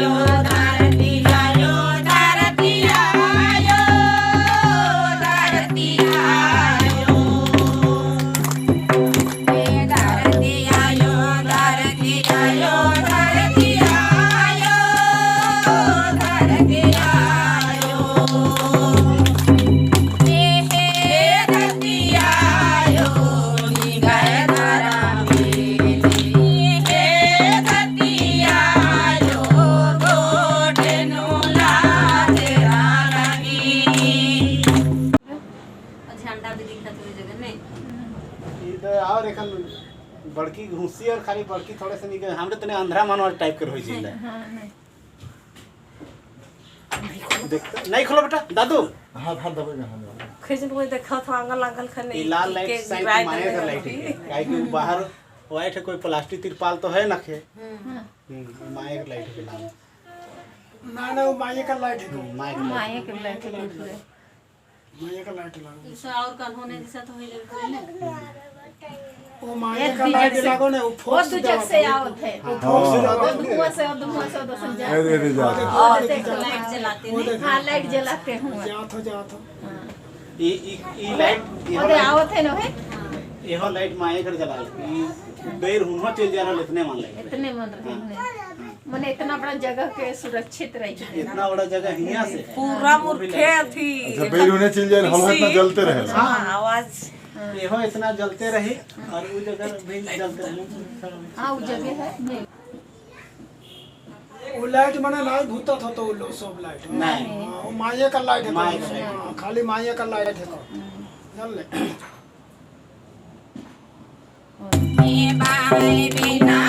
आयो, धरती आयो, धरती आयो, धरती आयो, धरती आयो, धरती आयो, धरती आयो, धरती आयो, हे धरती आयो, निगाय धारा हे धरती आयो, गोठनु लाजरा लगी। झंडा भी दिखत हुई जगह नहीं। ई तो और एखन बड़की घुसी और खाली बड़की थोड़े से निकल हमरे तने अंधरा मानव टाइप के होई जिंदा। हाँ, नहीं। देख, नहीं खोलो बेटा दादू। हाथ हाथ दबेगा, हाथ। खिजन कोई देखा था आंगल आंगल खने। ई लाल लाइट साइड माया का लाइट है, काहे कि उ बाहर व्हाइट है, कोई प्लास्टिक तिरपाल तो है ना खे। माया का लाइट है लाल। ना ना, वो माये का लाइट है। माया का लाइट। माया के लाइट है पूरे। माये का लाइट लागो। जैसे और कन होने जैसा तो होई लगे ना। वो माये का लाइट लागो ने वो वो फोक्स दू जग से आवत है। फोक्स धुआं से और धुआं से और समझा। अरे अरे, जा। और देखो। लाइट जलाते वो नहीं। देखो। हाँ, लाइट जलाते हुए। जात हो, जात हो। ई ई ई लाइट इहो ओदे लाइट आवत है न है। इहो लाइट माया कर जला ई बेर हुनो चल जा रहल, इतने मान लाइट। इतने मन रहे मने इतना बड़ा जगह के सुरक्षित रही। इतना बड़ा जगह हियां से पूरा मूर्खे थी। अच्छा, बेर होने चल जाए, हम इतना जलते रहे। हाँ, आवाज। इहो इतना जलते रही और उ जगह भी जलते रही। हाँ, वो जगह है नहीं। वो लाइट मने नहीं भूतत हो तो वो लो सब लाइट। नहीं। हाँ, वो माये का लाइट है। माये का लाइट। हाँ, खाली माये का लाइट है तो चल ले। बाई बिना।